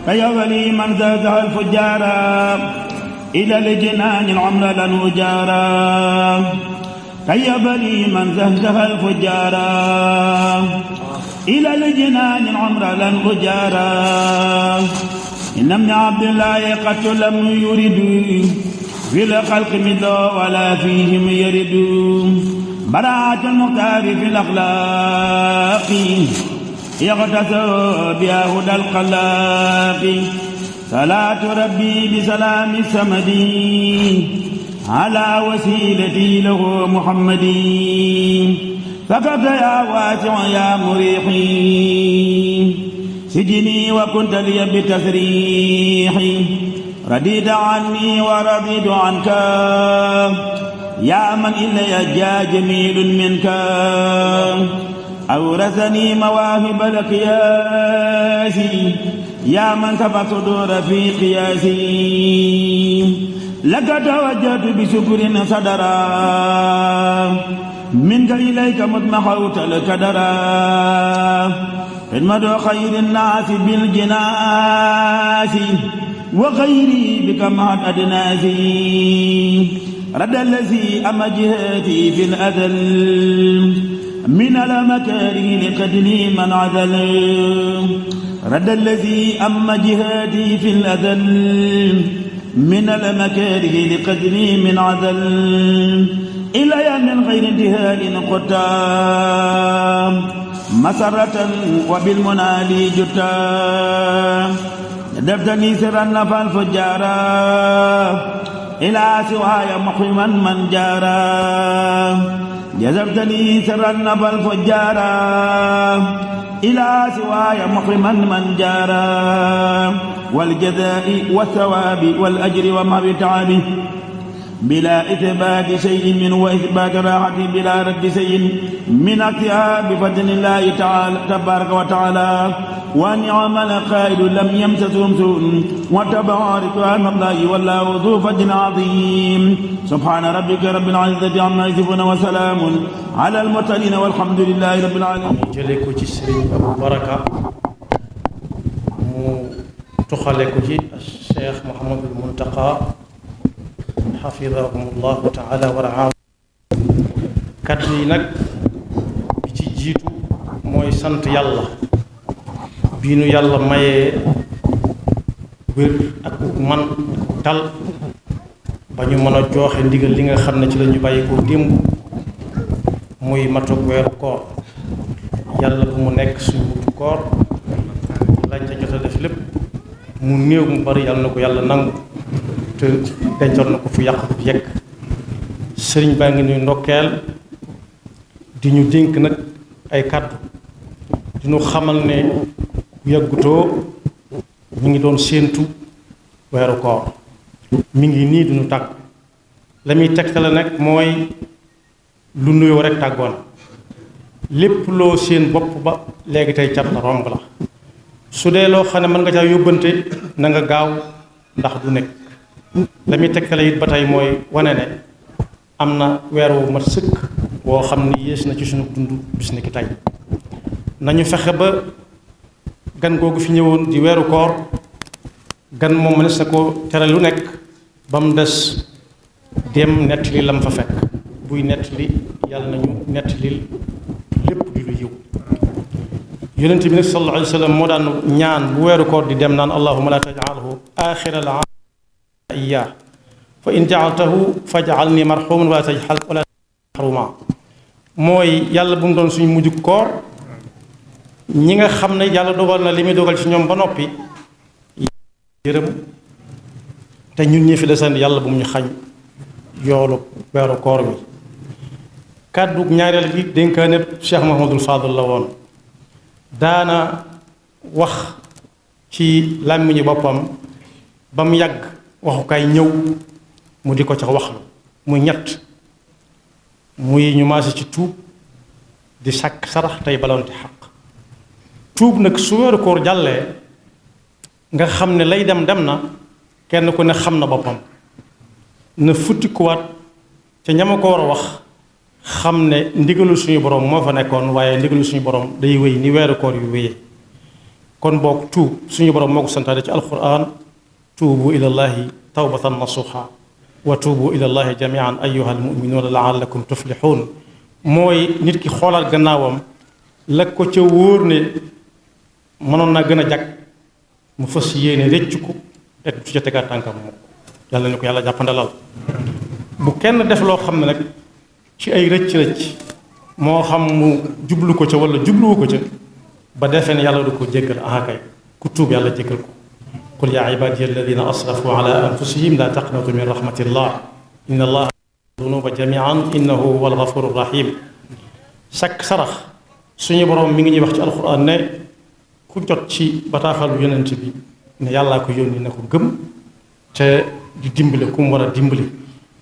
فيا ولي من زادها الفجارا إلى الجنان العمر لن وجارا فيا ولي من زادها الفجارا إلى الجنان العمر لن وجارا إن ابن عبد الله قد لم يرد في الخلق مثله ولا فيهم يرد براعة المختار في الأخلاق يغتسل بها هدى الخلاق صلاة ربي بسلام السمد على وسيلتي له محمد فقد يا واسع يا مريحي سجني وكنت لي بتسريحي رديت عني ورضيت عنك يا من إلي جاء جميل منك أورثني مواهب القياس يا من سبق صدور في قياسي لك توجهت بشكر صدرا منك إليك مطمحوت الكدرا خدمة خير الناس بالجناس وغيري بك مهد أدناسي رد الذي أما جهتي في الأذل من المكاره لقدني من عذل رد الذي أما جهتي في الأذل من المكاره لقدني من عذل إلى من غير انتهاء قدام مسرة وبالمنال جتا دفتني سرا نفى الفجارا إلى سواي محرما من جارا جذبتني سرا نفى الفجارا إلى سواي محرما من جارا والجزاء والثواب والأجر وما بتعبه بلا إثبات شيء منه وإثبات راحة بلا رد شيء من أكتها بفضل الله تعالى تبارك وتعالى ونعم القائد لم يمسسهم سوء وتبارك عن الله والله ذو فضل عظيم سبحان ربك رب العزة عما يصفون وسلام على المرسلين والحمد لله رب العالمين. jëlee ko ci Serigne Abou Baraka mu tuxale ko ci Cheikh Mouhamadul Muntaqa xafidahumullahu taala wa raahu. kàddu yi nag bi ci jiitu mooy sant yàlla bii nu yàlla mayee wér ak man tal ba ñu mën a jooxe ndigal li nga xam ne ci la ñu bàyyi ko démb muy matug weeru koor yàlla bu mu nekk suñu mutu koor lañ ca jot a def lépp mu néew mu bari yàlla na ko yàlla nangu te dencoon na ko fu yàq bu yegg. sëriñ baa ngi nuy ndokkeel di ñu dénk nag ay kàddu di ñu xamal ne bu yàggutoo ñu ngi doon séentu weeru koor mi ngi nii duñu tàgg la muy tegtale nag mooy lu nuyoo rek tàggoon lépp loo seen bopp ba léegi tey cat la romb la su dee loo xam ne mën nga caa yóbbante na nga gaaw ndax du nekk la muy tegtale it ba tey mooy wane ne am na weer wu mat sëkk woo xam ni yées na ci suñu dund bis ni ki tey nañu fexe ba gan googu fi ñëwoon di weeru koor gan moom mënees na ko tere lu nekk ba mu des dem nettali lam fa fekk buy nettali yàlla nañu nettali lépp di lu yiw. yonent bi nag sallallahu alayhi wa sallam moo daan ñaan bu weeru koor di dem naan allahumma la tajalhu axira al iyaa fa in jaaltahu fajalni marxuman wala tajal wala maxruma mooy yàlla bu mu doon suñu mujj koor ñi nga xam ne yàlla dogal na li muy dogal ci ñoom ba noppi yërëm te ñun ñi fi desandi yàlla bu mu ñu xañ yoolu weeru koor mi. kàddu ñaareel gi dénkaane Cheikh Mahamadul Fadal la woon daana wax ci làmmiñu boppam ba mu yàgg waxukaay ñëw mu di ko ca waxlu muy ñett muy ñu maase ci tuub di sàkk sarax tey balonte xaq. tuub nag su weeru koor jàllee nga xam ne lay dem dem na kenn ku ne xam na boppam na futti kuwaat ca ñama ko war a wax xam ne ndigalul suñu borom moo fa nekkoon waaye ndigalul suñu borom day wéy ni weeru koor yu wéyee kon boog tuub suñu borom moo ko santaane ci alquran tuubu ila llahi tawbatan nasuha wa tuubu ila llahi jamian ayuha almuminuuna laallakum tuflixuun mooy nit ki xoolaat gannaawam la ko ca wóor ne mënoon naa gën a jag mu fas yéene réccu ko te du ca tegaat tànkam moom yàlla ne ko yàlla jàppandalal bu kenn def loo xam ne nag ci ay rëcc-rëcc moo xam mu jublu ko ca wala jubluwu ko ca ba defee ne yàlla du ko jéggal kay ku tuub yàlla jéggal ko qul yaa ibaadiya alladina asrafu ala anfusihim la taqnatu min rahmatillah inna allaha dunuba jamian innahu huwa alghafuru rahim sakk sarax suñu borom mi ngi ñuy wax ci alquran ne ku jot ci bataaxalu yonent bi ne yàllaa ko yónni ne ko gëm te di dimbale ku mu war a dimbali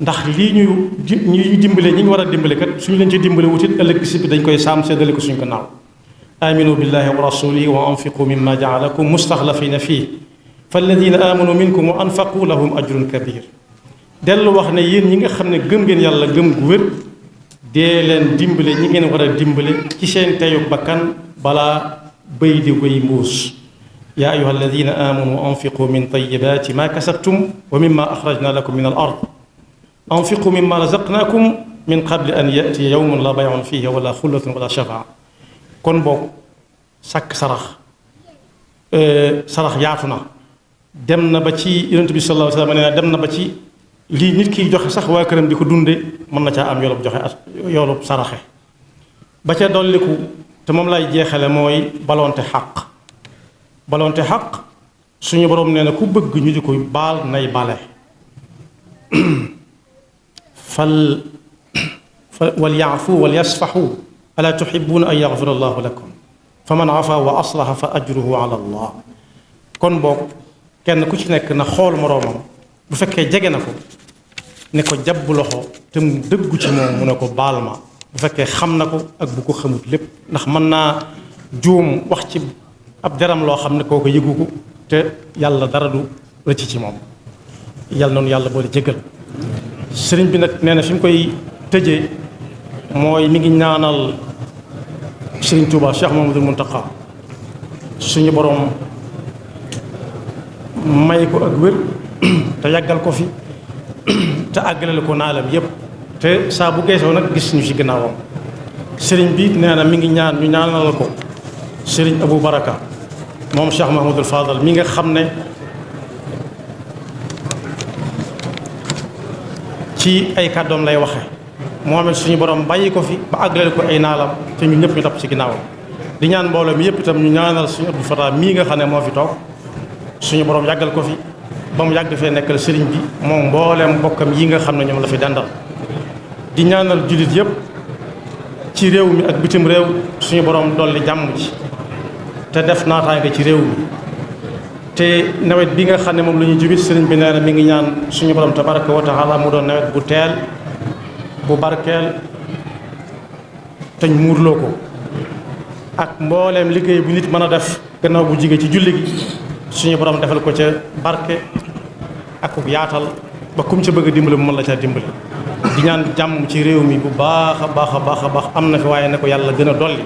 ndax lii ñuy dimbale ñi ñu war a dimbale kat suñu leen ci dimbale wutit ëllëg si bi dañ koy saam seddale ko suñ ko naaw aminu billahi wa rasulihi wa anfiqu mimma jaalakum mustaxlafina fii falladina amanu minkum wa anfaqu lahum ajrun kabir dellu wax ne yéen ñi nga xam ne gëm ngeen yàlla gëm gu wér dee leen dimbale ñi ngeen war a dimbale ci seen teyu bakkan balaa bëy di wéy mbuus yaa ayuha alladina amanu anfiqu min tayibati ma kasabtum wa mimma axrajna lakum min al ard anfiqu mimma razaqnakum min qabli an yatiya yawmun la bayun fihi wala xullatun wala shafaa kon boog sàkk sarax yaatu na dem na ba ci yonent bi sallallahu alayhi wa sallam nee na dem na ba ci lii nit kiy joxe sax waa këram di ko dunde mën na caa am yoolub joxe yoolub saraxe ba ca dolliku te moom lay jeexale mooy balonte xaq suñu borom nee na ku bëgg ñu di koy baal nay bale wal yaafu wal yasfaxu alaa tuxibuuna an yaxfira allahu lakum fa man afa wa aslaha fa ajruhu ala allah kon boog kenn ku ci nekk na xool moroomam bu fekkee jege na ko ne ko jàpp loxo te mu dëggu ci moom mu ne ko baal ma bu fekkee xam na ko ak bu ko xamut lépp ndax mën naa juum wax ci ab deram loo xam ne koo ko yëgu ko te yàlla dara du rëcc ci moom yàlla noonu yàlla boole jégal sëriñ bi nag nee na fi mu koy tëjee mooy mi ngi ñaanal sëriñ Tuuba Cheikh Mamadou Muntaqa suñu borom may ko ak wér te yàggal ko fi te àggaleel ko naalam yépp te saa bu geesoo nag gis ñu ci gannaawam sëriñ bi nee na mi ngi ñaan ñu ñaanal ko sëriñ Abou Baraka moom Cheikh Mahmoudul Fadal mi nga xam ne ci ay kàddoom lay waxe moom it suñu borom bàyyi ko fi ba àggaleel ko ay naalam te ñu ñëpp ñu topp ci ginnaawam di ñaan mbooloo mi yëpp itam ñu ñaanal suñu Abdou Fatah mii nga xam ne moo fi toog suñu borom yàggal ko fi ba mu yàgg fee nekkal sëriñ bi moom mbooleem mbokkam yi nga xam ne ñoom la fi dandal di ñaanal jullit yëpp ci réew mi ak bitim réew suñu borom dolli jàmm ci te def naataange ci réew mi te nawet bi nga xam ne moom la ñuy jubit sëriñ bi nee na mi ngi ñaan suñu borom tabaraka wa taala mu doon nawet bu teel bu barkeel te ñu muurloo ko ak mbooleem liggéey bu nit mën a def gannaaw bu jige ci julli gi suñu borom defal ko ca barke ak yaatal ba kum ca bëgg a dimbale mu mën la caa dimbale di ñaan jàmm ci réew mi bu baax a baax a baax a baax am na fi waaye ne ko yàlla gën a dolli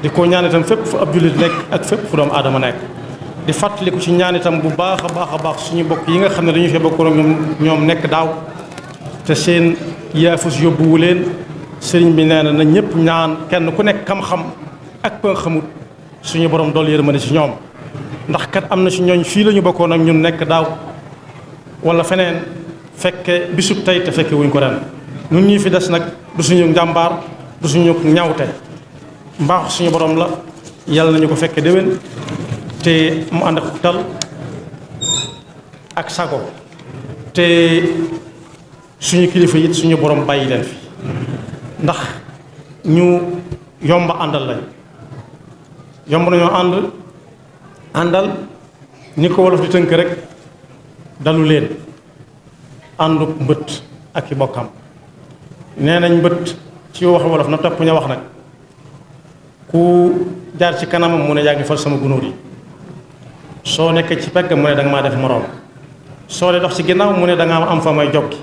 di ko ñaan itam fépp fu ab jullit nekk ak fépp fu doomu aadama nekk di fàttaliku ci ñaan itam bu baax a baax suñu bokk yi nga xam ne dañu fee bokkoon ak ñoom nekk daaw te seen yaafus yóbbuwu leen sëriñ bi nee na na ñëpp ñaan kenn ku nekk xam-xam ak pa xamut suñu borom dool yërmande ci ñoom ndax kat am na ci ñooñ fii la ñu bokkoon ak ñun nekk daaw wala feneen fekke bisub tey te fekke wuñ ko ren ñun ñii fi des nag du suñu njàmbaar du suñu ñawte mbaax suñu borom la yàlla nañu ko fekke déwén te mu ànd ak tal ak sago te suñu kilifa it suñu borom bàyyi leen fi ndax ñu yomba àndal lañ yomb nañoo àndal ni ko wolof di tënk rek dalu leen àndu mbët ak i bokkam nee nañ mbët ci wax wolof na topp ña wax nag ku jaar ci kanamam mu ne yaa ngi fal sama gunóor yi soo nekkee ci pegg mu ne danga maa def moroom soo dee dox ci ginnaaw mu ne danga am fa may jokki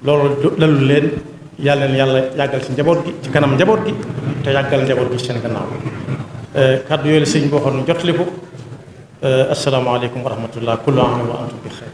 loolu dalu leen yàlla leen yàlla yàggal ci njaboot gi ci kanam njaboot gi te yàggal njaboot gi ci seen gannaaw kàddu yooyu la sëñ boo xam ne jotali ko asalaamaaleykum wa rahmatullah kullu aamin wa antum bi xayr